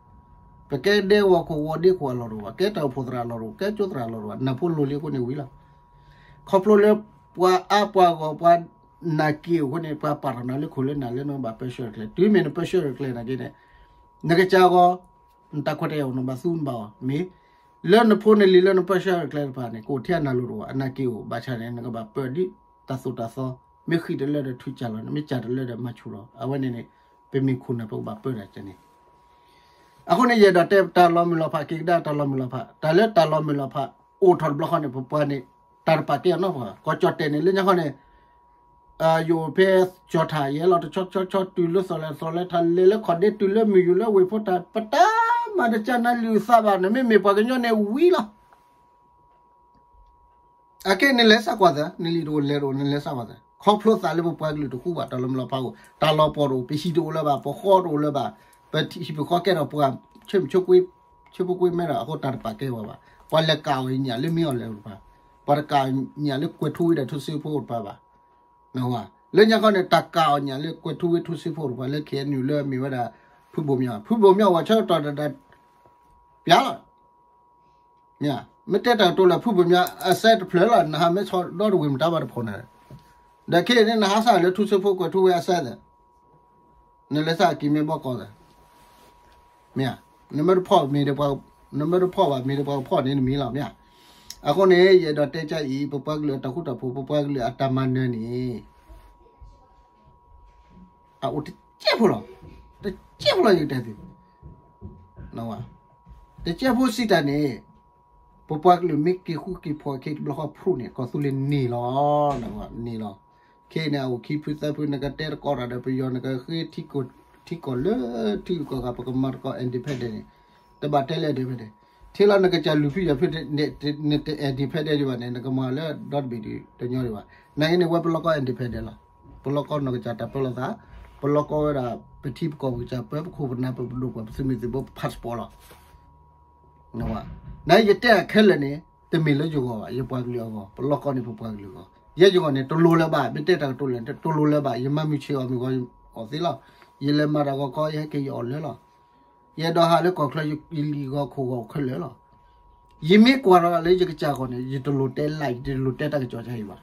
ပကဲဒဲကဝီၤခိၣ်ကဝီၤဒ့ခိၣ်အလီၢ်တအိၣ်ဘၣ် ကဲတၢ်အိၣ်ဖှိၣ်သရၣ်အလီၢ်တအိၣ် ကဲကၠိသရၣ်အလီၢ်တအိၣ်ဘၣ် နၢ်ဖိလိၤလံအဃိန့ၣ်ဝံၤလီၤ ခီဖျိလၢ ပှၤအါပှၤဂီၢ်ပှၤနာ်က့ၤအဃိန့ၣ် ပှၤပာ်ထီၣ်နၤလၢခိၣ်လၢနၢ်လၢနဘၣ်ပၢဆှၢရဲၣ်ကျဲၤ တုၤမ့ၢ်နပၢဆှၢရဲၣ်ကျဲၤနာ်က့ၤန့ၣ် နကစၢ်ဂီၢ် နတၢ်ခွဲးတၢ်ယာ်အိၣ် နဘၣ်သူနဘၣ်အီၤ မ့ၢ် လၢနဖိနလံၤလၢနပၢဆှၢရဲၣ်ကျဲၤတဖၣ်န့ၣ် ကအိၣ်ထဲအနၢ်လိၤတအိၣ်ဘၣ် အနာ်က့ၤအိၣ် ဘၣ်ဆၣ်န့ၣ် နကဘၣ်ပၢဒ်တၢ်သိၣ်တၢ်သီ မ့ၢ်ဃံတလၢဒီးထုကၢ်လီၤ နမ့ၢ်ကၢ်တလၢဒီးမၤဆူၣ်လီၤ အဝဲန့ၣ်န့ၣ် ပမ့ၢ်ခိၣ်နၢ် ပကဘၣ်ပၢတၢ်ကန့ၣ် အဃိန့ၣ် ယအဲၣ်ဒိးတဲတၢ်လီၤမုၢ်လီၤဖး က့ၤကဒါတၢ်လီၤမုၢ်လီၤဖး တၢ်လၢတၢ်လီၤမုၢ်လီၤဖး အိၣ်ထီၣ်တဘျီဃီန့ၣ် ပပှၤန့ၣ် တၢ်တပာ်ကဲအီၤနီၢ်ပှၤ ကီၢ်ကၠီၣ်တဲၣ်န့ၣ် လၢညါဃီန့ၣ် ယအိၣ်ဖဲကၠီၣ်ထၣ်ယဲလီၤ တဆီဆီဆီတုၤလၢသီလဲၤသီလဲၤထးလဲၤလၢခီၣ်ဒ့ တုၤလၢမုၢ်ယူၤလၢဝ့ၢ်ဖိတၢ် ပတၢ်မၤတကၢ်နၤလံာ်သးဘၣ် နမ့မ့ၢ်ပှၤကညီန့ၣ်ဝံၤလီၤ အခဲအံၤနလဲၤစးကွၢ်သၢ နလံာ်တအိၣ်လဲၤတအိၣ် နလဲၤစးကွၢ်သၢ ခီဖျိသးလၢပပှၤကလုာ်တဃူဘၣ် တၢ်လီၤမုၢ်လီၤဖးအိၣ် တၢ်လီၤပှီၢ်တအိၣ် ပဟံၣ်တအိၣ်လၢၤဘၣ် ပဃီတအိၣ်လၢၤဘၣ် ပဟံၣ်ပဃီကဲထီၣ်ပှၤ ဆၢမုၢ်ဆၢကွ့ ဆၢဖိကွ့မဲဒီး အဃိတၢ်တပာ်ကဲဝဲဘၣ် ပှၤလဲၤကးအီၤညၣ်လၢမ့ၢ်အီၤလဲၤတပၤ ပှၤတကးအီၤညၣ်လၢကွဲၤထူဝ့ဒီးထူစ့ဖိတပၤဘၣ် လၢညါခီန့ၣ် တၢ်ကးအီၤညၣ်လၢကွဲၤထူဝ့ထူစ့ဖိတပၤ လၢ K N U လၢအမ့ၢ်ဝဲဒၣ် ဖုဘိၣ်မၠီၣ် ဖုဘိၣ်မၠီၣ်ဝဲဆၢကတီၢ်ဒီး ပျါလီၤ မ့ၢ်တဲတၢ်ကတိၤလၢ ဖုဘိၣ်မၠီၣ်အစဲတဖျၢၣ်လီၤ နဟးမ့ၢ်ဆီဒီတဝ့ၢ်မတၤဘၣ်တဖီၣ်နၤ ဒီးခဲအံၤန့ၣ် နဟးစးလၢထူစ့ဖိကွဲၤထူဝ့အစဲသၢ နလဲၤစးက့ၤမ့ၢ်ဘီကီးသၢ မ့ၢ်ဧါ နမ့ၢ်တဖီၣ်မ့ၢ်ဒီးပှၤ နမ့ၢ်တဖီၣ်ဘၣ်မ့ၢ်ဒီးပှၤကဖီၣ်န့ၣ်နမံၤလီၤ မ့ၢ်ဧါ အဃိန့ၣ် ယအဲၣ်ဒိးတဲကအံၤ ပပှၤကလုာ်အတၢ်ဃူတၢ်ဖိး ပပှၤကလုာ်အတၢ်မၤနၢၤန့ၣ် အအိၣ်တကဲဖိလီၤ တကဲဖိလီၤ ယကတဲသု တကဲဖိစံးတၢ်န့ၣ် ပပှၤကလုာ်မ့ၢ်က့ၤဃူက့ၤဖိးခဲတဘျီဃီဖုၣ်န့ၣ် ကီၢ်သူလ့ၤန့ၢ်လီၤ န့ၢ်လီၤ ခဲအံၤန့ၣ် အအိၣ်ခံဖုသၢဖု နကတဲတကီးတၢ်ဒီးပယီၤ နကဃ့ထံကီၢ်လၢထံဂုၤကီၢ်ဂၤ ပကမၤတကီၢ် independent န့ၣ် တဘၣ်တဲလၢ independent ထဲလီၤနကစၢ်လုၢ်ဖုယီၤဖု နတ independent ဒံးဘၣ်န့ၣ် နကမၤလၢဒီတဘ့ၣ်ဒံးတညီဒံးဘၣ် နာ်က့န့ၣ် ဝဲပလီၢ်ကီၢ် independent လီၤ ပလီၢ်ကီၢ်နီၢ်ကစၢ်တၢ်ပၢလီၤသး ပလီၢ်ကီၢ်ဝဲဒၣ် ပထံပကီၢ်ပကစၢ်ပၢ ပခိၣ်ပနၢ်ပပဒိၣ်ပှၤ ပသုးမုၢ်သံၣ်ဘိ ပ passport လီၤ နယတဲအခဲလၢာ်န့ၣ် တမ့ၢ်လၢယဂီၢ်ဘၣ် ယပှၤကလုာ်အဂီၢ် ပလီၢ်ကီၢ်န့ၣ် ပပှၤကလုာ်အဂီၢ် ယဲယဂီၢ်န့ၣ် တလိၤလၢၤဘၣ် မ့ၢ်တဲတၢ်ကတိၤလၢာ် တလိၤလၢၤဘၣ် ယမၤမုၢ်ဆ့ၣ်အီၣ်မုၢ်ဂီၤအီၣ်သ့လီၤ ယလဲၤမၤတၢ်ဂီၤခီ ယဟဲက့ၤယအီၣ်လၢလီၤ ယအဲၣ်ဒိးဟးလၢကီၢ်ချၢ ယလံၣ်ဂီၤခိၣ်ဂီၤခဲလၢာ်လီၤ ယမ့ၢ်ကွၢ်ဒီးလၢယကစၢ်အဂီၢ်န့ၣ် ယတလိၣ်တဲလၢ ယတလိၣ်တဲတၢ်ကစီၣ်အံၤဘၣ်.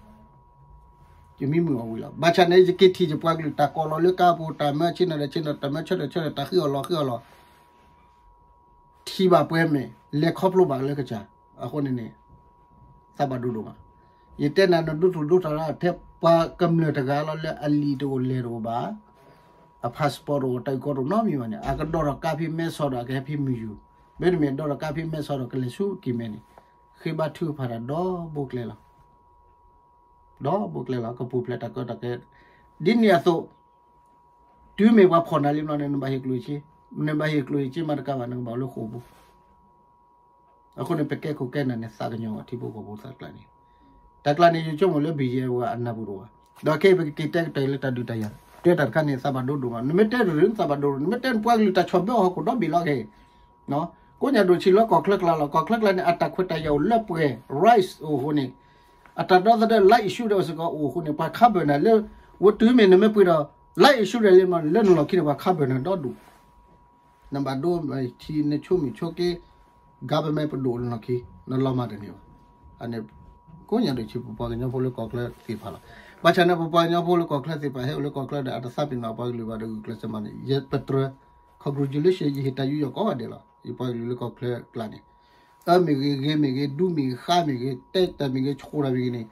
ယမံမုာ်အီၣ်ဝံၤလီၤ. ဘၣ်ဆၣ်န့ၣ် ယက့ၤထံၣ်ယပှၤကလုာ်တၢ်ကိးလီၤလၢကါပူၤ တၢ်မၢဆ့ၣ်နီၤဒီးဆ့ၣ်နီၤ တၢ်မၢဆၢထၢၣ်ဆၢထၢၣ် တၢ်ဃ့အီၣ်လီၤဃ့အီၣ်လီၤ ထံၣ်ဘၣ်ပှဲၤမဲာ် လဲၤခီဖျိဘၣ်လၢကစၢ် အဃိန့ၣ်န့ၣ် သးဘၣ်ဒိဒိၣ်မး. ယတဲနၤ နဒိသူၣ်ဒိသးလၢထဲပှၤကမျၢၢ်တဂၤလီၤ လၢအလံာ်တအိၣ်လဲၤတအိၣ်ဘၣ်, အ passport တအိၣ် တၢ်အုၣ်ကီၤတအိၣ်နီတမံၤဘၣ်န့ၣ် အကဒိးထီၣ်ကါဖဲမဲဆီးဒီး အကဟဲဖဲမုၢ်ယူၤ, မ့တမ့ၢ်ဒိးထီၣ်ကါဖဲမဲဆီးဒီး ကလဲၤဆူက့ၤမဲန့ၣ် ဃ့ဘါထုကဖၣ်တၢ်ဒီဘိကျဲလီၤ. ဒီဘိကျဲလီၤ ကပူၤဖျဲးတၢ်ကီတၢ်ခဲ ဒ်န့ၣ်အသိး တုၤမ့ၢ်ပှၤဖီၣ်နၤလံဘျီန့ၣ် နဘၣ်ဟ့ၣ်ကျိၣ်ဟ့ၣ်စ့, နဘၣ်ဟ့ၣ်ကျိၣ်ဟ့ၣ်စ့မးတကးဘၣ် နကဘၣ်အိၣ်လၢဃိာ်ပူၤ. အဃိန့ၣ် ပကဲခိၣ်ကဲနၢ်န့ၣ် သးကညီၤဘၣ်ထံဖိကီၢ်ဖိသးကျါန့ၣ်, တၢ်ကျါန့ၣ် ယဆိကမိၣ်လၢ ဘံၣ်ယဲ ပှၤအနၢ်ပူၤတအိၣ်ဘၣ်. ဒီးခဲအံၤ ပကက့ၤတဲကတၢၢ်လၢတၢ်ဒုးတၢ်ယၤ တဲတၢ်တခါန့ၣ် သးဘၣ်ဒိဒိၣ်မး, နမ့ၢ်တဲတရူး သးဘၣ်ဒိဒိၣ်, နမ့ၢ်တဲနပှၤကလုာ်တၢ်ဆီၣ်ဘၢအီၤဟီၣ်ခိၣ်ဒီဘ့ၣ်လီၤခဲအံၤ ကိးညါဒိၣ်ဆံးလၢကီၢ်ချၢကျါလီၤ. ကီၢ်ချၢကျါန့ၣ် အတၢ်ခွဲးတၢ်ယာ်အိၣ်လၢပှဲၤ rights အိၣ်အဃိန့ၣ်, အတၢ်ဒီသဒၢ life insurance စ့ၢ်ကီးအိၣ်အဃိန့ၣ် ပှၤခးဘၢၣ်နၤလၢ ဝဲတုၤမ့ၢ်နမ့ၢ်ပှ့ၤဒီး life insurance လံမး လၢနလီၢ်ခံန့ၣ် ပှၤခးဘၢၣ်နၤဒီဒူၣ် နဘၣ်ဒိထံ နဆိမုၣ်ဆိက့ government ပဒိၣ်လၢနလီၢ်ခံ နလီၤမၢ်တန့ၢ်ဘၣ်. အန့ၣ် ကိးညါဒိၣ်ဆံး ပပှၤကညီဖိလၢကီၢ်ချၢသ့ၣ်တဖၣ်လီၤ. ဘၣ်ဆၣ်န့ၣ် ပပှၤကညီဖိလၢကီၢ်ချၢသ့ၣ်တဖၣ် ဟဲအိၣ်လၢကီၢ်ချၢဒီး အတသးပ့ၤနီၣ်ပှၤကလုာ်ဘၣ်ဒီး ဂုာ်ကျဲးစၢးမၤန့ၣ် ယပတြၢၤ congratulation ယဟ့ၣ်တၢ်ယူးယီၣ်ကိးဂၤဒဲးလီၤ. ယပှၤကလုာ်လၢကီၢ်ချၢကျါန့ၣ် အၢမ့ၢ်ဂ့ၤ ဂ့ၤမ့ၢ်ဂ့ၤ ဒူမ့ၢ်ဂ့ၤ ဃါမ့ၢ်ဂ့ၤ တဲတၢ်မ့ၢ်ဂ့ၤ ဆိၣ်တၢ်မ့ၢ်ဂ့ၤန့ၣ်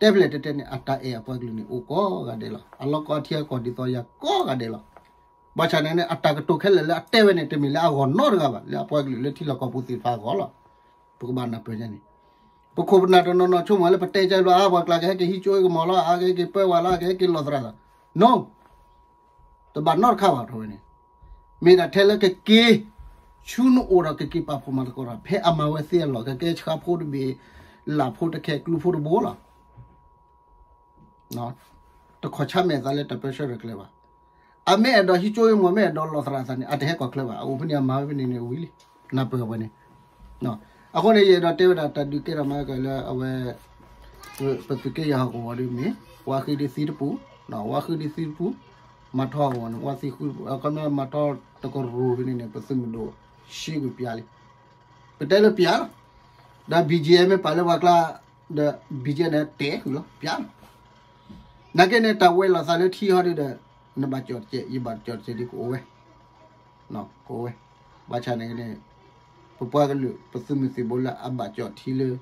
တဲဖျဲၣ်တဲတဲန့ၣ် အတၢ်အဲၣ်အပှၤကလုာ်န့ၣ် အိၣ်ကိးဂၤဒဲးလီၤ. အလီၢ်ကီအထံအကီၢ်ဒ်သိးယၤကိးဂၤဒဲးလီၤ. ဘၣ်ဆၣ်န့ၣ်န့ၣ် အတၢ်ကတိၤခဲလၢာ်လၢအတဲဝဲန့ၣ် တမ့ၢ်လၢအဂီၢ်နီတဂၤဘၣ် လၢအပှၤကလုာ်လၢထံလီၢ်ကီၢ်ပူၤသ့ၣ်တဖၣ်အဂီၢ်လီၤ. ပကဘၣ်နၢ်ပၢၢ်ညါန့ၣ် ပခိၣ်ပနၢ်တနီၤနီၤဆိကမိၣ်လၢပတဲကဲဘျီ အါ ပှၤကျါကဟဲက့ၤဟံးကၠိကမီၤလီၤ အါ ကဟဲက့ၤပၢဝဲလီၤ ကဟဲက့ၤလီၢ်သရၣ်လီၤ no တဘၣ်နီတခါဘၣ်ထီၣ်ဝဲန့ၣ် မ့ၢ်ဒၣ်ထဲလၢကက့ၤ ဆူနအိၣ်ဒီးကက့ၤပာ်ဖှိၣ်မၤသကိးတၢ် ဖဲအမၤဝဲသ့အလီၢ် ကကဲဆှါဖိတဘ့ၣ် လၢ်ဖိတခဲ ကျူဖိတဘိလီၤ. တခီၣ်ဆါမဲာ်သးလၢတၢ်ပၢဆှၢတၢ်ကျဲဘၣ်. အမ့ၢ်အဲၣ်ဒိးဟံးကၠိမီၤ မ့ၢ်အဲၣ်ဒိးလီၢ်သရၣ်သးန့ၣ် အတဟဲကီၢ်ချၢဘၣ်. အအိၣ်ဖဲန့ၣ် အမၤဝဲဖဲန့ၣ်န့ၣ်ဝံၤလံ. နၢ်ပၢၢ်ဝဲန့ၣ် အဃိန့ၣ် ယအဲၣ်ဒိးတဲဝဲဒၣ်တၢ်ဒုးကဲထီၣ်မၤကလၢအဝဲ ပသုးက့ယဲၢ်ဟီၣ်ကဝီၤဒ်မ့ၢ် ဝါဃံဒ်သံတပူၤ, ဝါဃံဒ်သံတပူၤ, မၤထီအဂီၢ်န့ၣ် ဝါသံဃုတပူၤ အခီပညီမၤထီတကရူၢ်ဖဲန့ၣ်န့ၣ် ပသုးမုၢ်ဒိၣ် ရှဲကွံာ်ပၠါလံ. ပတဲလၢပၠါလီၤ. ဒီး ဘီၣ်ကၠ့ မ့ၢ်ပာ်လၢပှၤကျါ ဒီး ဘီၣ်ကၠ့ န့ၣ် တဲဃုာ်လီၤ ပၠါလီၤ. နာ်က့န့ၣ် တၢ်ဝဲလိာ်သးလၢထံဟီဒ်ဒီး နဘၣ်ကၠီၣ်တကဲး ယဘၣ်ကၠီၣ်တကဲးဒ်ကအိၣ်ဝဲ ကအိၣ်ဝဲ. ဘၣ်ဆၣ်န့ၣ်န့ၣ် ပပှၤကလုာ် ပသုးမုၢ်သံၣ်ဘိလၢအဘၣ်ကၠီၣ်ထံလၢ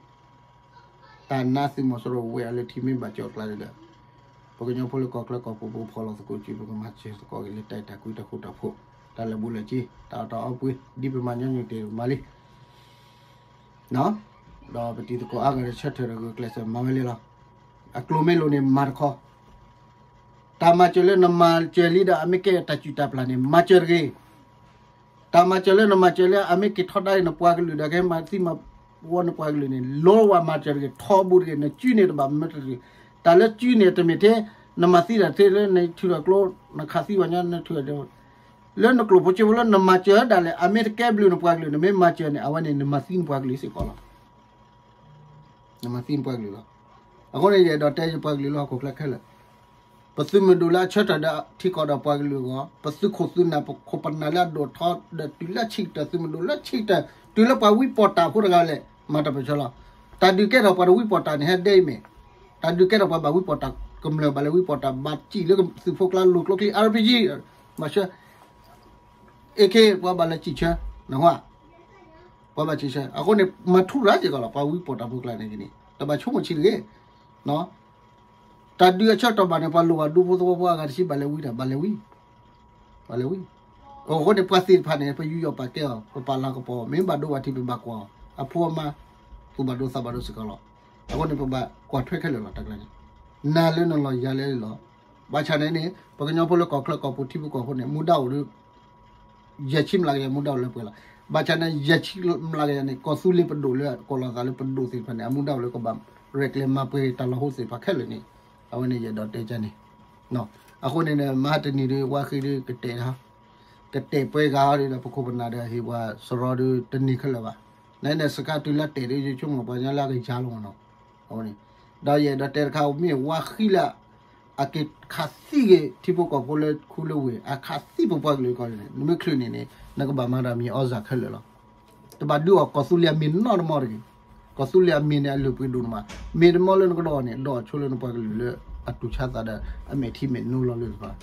တၢ်နါသုးမီၤစိရိၤဝဲအီၤလၢထံမ့ၢ်ဘၣ်ကၠီၣ်ကျါဒီး ပကညီဖိလၢကီၢ်ချၢကီၢ်ပူၤ ပကဖီၣ်လီၤသကိးစု ပကမၤစၢၤသကိးက့ၤလၢတၢ်အဲၣ်တၢ်ကွံတၢ်ဃူတၢ်ဖိး တၢ်လၢာ်ဘူၣ်လၢာ်စ့ တၢ်အီၣ်တၢ်အီပှ့ၤ ဒ်ပမၤညီနုၢ်တ့ၢ်မၤလံ ဒီးပတံၤသကိးအါဂၤဒီးဆၢထၢၣ်ဒီးဂုာ်ကျဲးစၢးမၤဝဲလံလီၤ. အကျိၤမ့ၢ်လိၤန့ၣ်မၤတခီ တၢ်မၤစၢၤလၢနမၤစၢၤလံဒီး အမ့ၢ်ကဲတၢ်စူၢ်တၢ်ပျၢ်န့ၣ် မၤစၢၤတဂ့ၤ. တၢ်မၤစၢၤလၢနမၤစၢၤလၢ အမ့ၢ်က့ၤထီဒါအံၤနပှၤကလုာ်ဒီး ကဟဲမၤသံမၤဝီနပှၤကလုာ်န့ၣ် လိဝဲမၤစၢၤတဂ့ၤ ထီဘိတဂ့ၤ နစုန့ၣ်တဘၣ်မၢတဂ့ၤ. တၢ်လၢစုန့ၣ်တမ့ၢ်ထဲ နမၤသံတၢ်ထဲလၢနထုးထီၣ်ကျိ နခးသံပှၤညီ နထုးထီၣ် လၢနကျိၣ်ဖိစ့ဖိလၢနမၤစၢၤဒၣ်လဲာ် အမ့ၢ်တကဲဘျုးနပှၤကလုာ် နမ့ၢ်မၤစၢၤန့ၣ် အဝဲန့ၣ်နမၤသံနပှၤကလုာ်စ့ၢ်ကီးလီၤ. နမၤသံနပှၤကလုာ်လီၤ. အဃိန့ၣ် ယအဲၣ်ဒိးတဲယပှၤကလုာ်လၢဟီၣ်ခိၣ်ချၢခဲလၢာ် ပသုးမုၢ်ဒိၣ်လၢအဆၢထၢၣ်ဒီးထံကီၢ်ဒီးပှၤကလုာ်အဂီၢ် ပသုးခိၣ်သုးနၢ် ပခိၣ်ပနၢ်လၢအဒိၣ်ထီဒီးတုၤလၢဆံးကတၢၢ် သုးမုၢ်ဒိၣ်လၢဆံးကတၢၢ် တုၤလၢပှၤဝံပီၢ်တၢ်ဖိတဂၤလဲၣ် မၤတၢ်ပၢၢ်ဆၢလီၤ. တၢ်ဒုးကဲထီၣ်ပှၤတဝံပီၢ်တၢ်န့ၣ် ဟဲဒဲအံၤမ့ၢ် တၢ်ဒုးကဲထီၣ်ပှၤဘၣ်ဝံပီၢ်တၢ် ကမျၢၢ်ဘၣ်လဲၤဝံပီၢ်တၢ် ဘၣ်စံၣ်လၢသုးဖိကျါ လိၤကျိချံ အါရ်ပံယံ မၤဆၢ အ့ခ့ ပှၤဘၣ်လဲၤစံၣ်ဆၢ နဟါ ပှၤဘၣ်စံၣ်ဆၢ အဃိန့ၣ် မၤထူရၤစ့ၢ်ကီးလီၤ ပှၤဝံပီၢ်တၢ်ဖိကျါန့ၣ်န့ၣ် တဘၣ်ဆိကမိၣ်ဆံးတဂ့ၤ တၢ်ဒုးအဆၢကတီၢ်ဘၣ်န့ၣ် ပှၤလိၣ်ဘၣ်ဒူဖိသဝီဖိအဂၤတဆံဘၣ်လဲၤဝံတၢ် ဘၣ်လဲၤဝံ ဘၣ်လဲၤဝံ အဃိန့ၣ် ပှၤသ့ၣ်တဖၣ်န့ၣ် ပယူးယီၣ်ပာ်ကဲအီၤ ပပာ်လၤကပီၤ မ့ၢ်ဘၣ်ဒိဘၣ်ထံး ပဘၣ်ကွၢ်အီၤ အဖိအမါ သူၣ်ဘၣ်ဒိသးဘၣ်ဒိစ့ၢ်ကီးလီၤ. အဃိန့ၣ် ပဘၣ်ကွၢ်ထွဲခဲလၢာ်လီၤ တၢ်ကျါန့ၣ် နၤလၢနလီၢ်ယၤလၢလီၢ် ဘၣ်ဆၣ်န့ၣ်န့ၣ် ပကညီဖိလၢကီၢ်ချၢကီၢ်ပူၤထံဖိကီၢ်ဖိန့ၣ် မူဒါအိၣ်ဒီး ယဲၢ်ဆံမျးကယၤမူဒါအိၣ်လၢပှဲၤလီၤ. ဘၣ်ဆၣ်န့ၣ် ယဲၢ်ဆံမျးကယၤန့ၣ် ကီၢ်သူလ့ၤပဒိၣ်လၢကိးလီၤသးလၢပဒိၣ်သ့ၣ်တဖၣ်န့ၣ် အမူဒါအိၣ်လၢကဘၣ်ရဲၣ်ကျဲၤမၤပှဲၤတၢ်လီၤဟိသ့ၣ်တဖၣ်ခဲလၢာ်န့ၣ် အဝဲန့ၣ်ယအဲၣ်ဒိးတဲကန့ၣ် အဃိန့ၣ်န့ၣ် မဟါတနံၤဒီး ဝါဃံဒီးကတဲာ် ကတဲာ်ပှဲၤဂၤအီၤဒီး ပခိၣ်ပနၢ်ဒီးဟ့ၣ်ပှၤစရီဒီးတန့ၢ်ခဲလၢာ်ဘၣ်. နန့ၣ်စခါတုၤလၢတဲာ်ဒီး ယဆိကမိၣ်ပှၤညီလၢအကယၤလီၤမနီၤ အဝဲန့ၣ် ဒီးယအဲၣ်ဒိးတဲတခါ မ့ၢ်ဝါဃံလၢ အက့ၤခးသံက့ၤထံဖိကီၢ်ဖိလၢခူလၢဝ့ၢ် အခးသံပပှၤကလုာ်ကီၢ်န့ၣ် နမ့ၢ်ချုးန့ၣ်န့ၣ် နကဘၣ်မၤတၢ်မံၤအီစၢ်ခဲလၢာ်လီၤ. တဘၣ်ဒုးအီၣ်ကီၢ်သူလ့ၤအမံၤနီတမံၤတဂ့ၤ. ကီၢ်သူလ့ၤအမံၤန့ၣ် အလုၢ်အပှ့ၤဒိၣ်န့ၣ်မး, မ့ၢ်တမံၤလၢနကဒိးန့ၣ် ဒိးဆိလၢနပှၤကလုာ်လၢအတူၢ်ဆါသးဒီး အမဲာ်ထံမဲာ်နိလီၤလၢတဖၣ်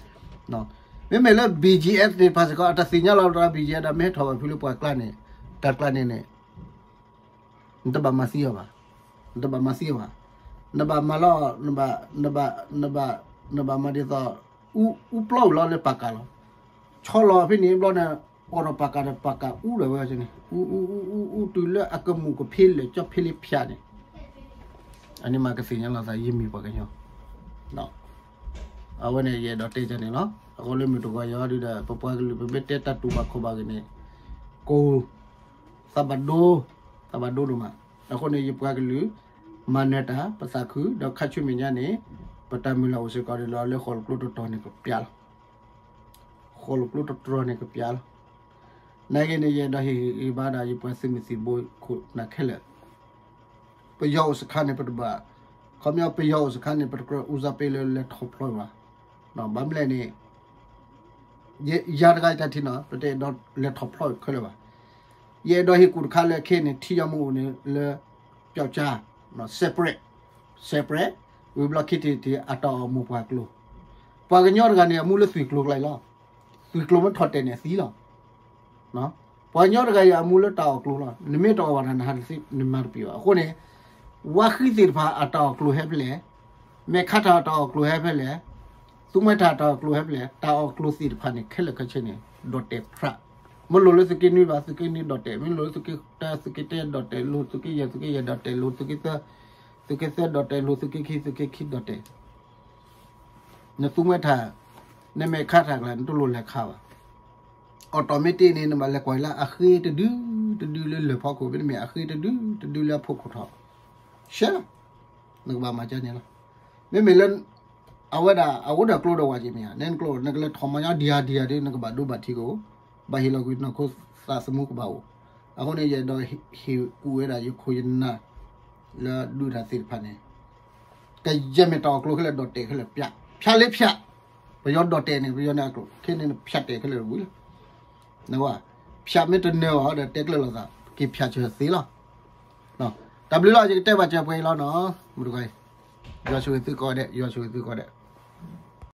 မ့မ့ၢ်လၢ ဘီၣ်ကၠံၣ်အဲၣ် သ့ၣ်တဖၣ်စ့ၢ်ကီး အတသ့ၣ်ညါလီၤတၢ် ဘီၣ်ကၠံၣ်အဲၣ် ဒီးမ့ၢ်ဟဲထီၣ်ဘၣ်ဖုလၢပှၤကျါန့ၣ်, တၢ်ကျါန့ၣ်န့ၣ် နတဘၣ်မၤသံအီၤဘၣ်, နတဘၣ်မၤသံအီၤဘၣ်, နဘၣ်မၤလီၤ, နဘၣ်, နဘၣ်, နဘၣ်မၤဒ်သိး အူပျီအူလီၤလၢပၢ်ကးလီၤ, ဆီလီၤဖဲန့ၣ်ဘျီန့ၣ် အိၣ်ဒီးပၢ်ကးဒီးပၢ်ကးအူဒီးဝဲန့ၣ် အူအူအူအူအူတုၤလၢအကမူၣ်ကဖ့လၢာ်ကၠီဖဲလ့ဖၠးန့ၣ်, အန့ၣ်မးကသ့ၣ်ညါလီၤသးယမ့ၢ်ပှၤကညီ အဝဲန့ၣ်ယအဲၣ်ဒိးတဲန့ၣ်လီၤ. အဃိလၢမုၢ်တဂီၤယၤဒုဒီး ပပှၤကလုာ် ပမ့ၢ်တဲတၢ်တူၢ်ဘၣ်ခီၣ်ဘၣ်ဂ့ၤန့ၣ် ကိၢ် သးဘၣ်ဒိ, သးဘၣ်ဒိဒိၣ်မး. အဃိန့ၣ် ယပှၤကလုာ် မၤနၢၤတၢ် ပသးခု ဒီးခါဆူမဲာ်ညါန့ၣ် ပတၢ်မုၢ်လၢ်အိၣ်စ့ၢ်ကီးဒီးလၢဃိၣ်လိာ်ကျိတတြီၤန့ၣ်ကပျၢ်လီၤ. ဃိၣ်လိာ်ကျိတတြီၤန့ၣ်ကပျၢ်လီၤ. နာ်က့န့ၣ် ယအဲၣ်ဒိးဟ့ၣ်ဂံၢ်ဘါဒၣ် ယပှၤသုးမုၢ်သံၣ်ဘိခိၣ်နၢ်ခဲလၢာ် ပယီၤအိၣ်စခါန့ၣ် ပတဘၣ်, ခီပညီ ပယီၤအိၣ်စခါန့ၣ် ပတကြၢးအူစၢ်ပ့လၢလဲၤထီၣ်ဖျိဘၣ်. ဘၣ်မနုၤလဲၣ်န့ၣ် ယၤတဂၤယတၢ်ထံၣ်နီၤ ပတအဲၣ်ဒိးလဲၤထီၣ်ဖျိခဲလၢာ်ဘၣ်. ယအဲၣ်ဒိးဟ့ၣ်ကူၣ်တခါလၢခဲအံၤန့ၣ် ထံယီမူးအိၣ်န့ၣ်လၢ ပျောက်ကျား, separate, separate, ဝံၤဘျီခံထံၣ်ထံၣ်အတၢ်အီၣ်မူးပှၤကျိၤ, ပှၤကညီတဂၤန့ၣ် အမူးလၢသွံၣ်ကျိၤကျါအံၤလီၤ. သွံၣ်ကျိၤမ့ၢ်ထီၣ်တဲာ်န့ၣ်အသံလီၤ. ပှၤကညီတဂၤအံၤအမူးလၢတၢ်အီၣ်ကျိၤလီၤ. နမ့ၢ်တအီၣ်ဘၣ်နၤ နဟးတသ့ နမၤတပံၤဘၣ်. အဃိန့ၣ် ဝါဃံသ့ၣ်တဖၣ်အတၢ်အီၣ်ကျိၤဟဲဖဲလဲၣ်, မဲာ်ခါထၣ်အတၢ်အီၣ်ကျိၤဟဲဖဲလဲၣ်, သူမှဲထၣ်အတၢ်အီၣ်ကျိၤဟဲဖဲလဲၣ်, တၢ်အီၣ်ကျိၤသ့ၣ်တဖၣ်န့ၣ် ခဲလၢာ်ခဲဆ့န့ၣ် ဒိးတဲာ်ဖြး, မ့ၢ်လိၣ်လၢသုးက့နွံဘၣ် သုးက့နွံဒိးတဲာ်, မ့ၢ်လိၣ်လၢသုးက့တၢ သုးက့တၢဒိးတဲာ်လိာ်, သုးက့ယဲၢ် သုးက့ယဲၢ်ဒိးတဲာ်လိာ်, သုးက့သၢ သုးက့သၢဒိးတဲာ်လိာ်, သုးက့ခံ သုးက့ခံဒိးတဲာ် နသူမှဲထၣ်, နမဲာ်ခါထၣ်ကျါ နတလိၣ်လဲၤခးဘၣ်. အီၣ်တီၣ်မ့ၢ်တ့ၢ်န့ၣ် နဘၣ်လဲၤကွၢ်လၢအဃ့တဒု, တဒုလၢလၢၢ်ဖီခိၣ် မ့တမ့ၢ်အဃ့တဒု, တဒုလၢအဖီခိၣ်ထီၣ်, ရှဲလီၤ. နကဘၣ်မၤကန့ၣ်လီၤ. မ့မ့ၢ်လၢ အဝဲဒၣ် အအိၣ်ဒီးကျိဒီးဝဲက့ၤမ့ၢ်ဧါ, နကျိ နကလဲၤထီၣ်မၤညီဒံးဧါဒံးဧါဒီး နကဘၣ်ဒိဘၣ်ထံးကအိၣ်, ဘၣ်ဟ့ၣ်လီၤကွံာ်နီၢ်ခိသးသမူကဘၣ်အိၣ်. အဃိန့ၣ် ယအဲၣ်ဒိးဟ့ၣ်ကူၣ်ဝဲဒၣ်ယခိၣ်ယနၢ် လၢဒုးတၢ်သ့ၣ်တဖၣ်န့ၣ် ကယဲၢ်မ့ၢ်တၢ်အီၣ်ကျိၤခဲလၢာ်ဒိးတဲာ်ခဲလၢာ် ဖြး, ဖြးလၢဖြး, ပယီၤဒိးတဲာ်န့ၣ် ပယီၤန့ၣ်အကျိၤ ခဲန့ၣ် ဖြးတဲာ်ခဲလၢာ်ဝံၤလီၤ. နဝဲ ဖြးမ့ၢ်တနၢၤအီၤဒီးတဲကျၢၤလိာ်သး က့ၤဖြးစၢၤသ့လီၤ. တၢ်ဘျုးလီၤ ယကတဲဘၣ်စၢၤပှဲၤအံၤလီၤနီၤ, မုၢ်တဂီၤအံၤ, ယွၤဆိၣ်ဂ့ၤသုကိးဂၤဒဲး, ယွၤဆိၣ်ဂ့ၤသုကိးဂၤဒဲး.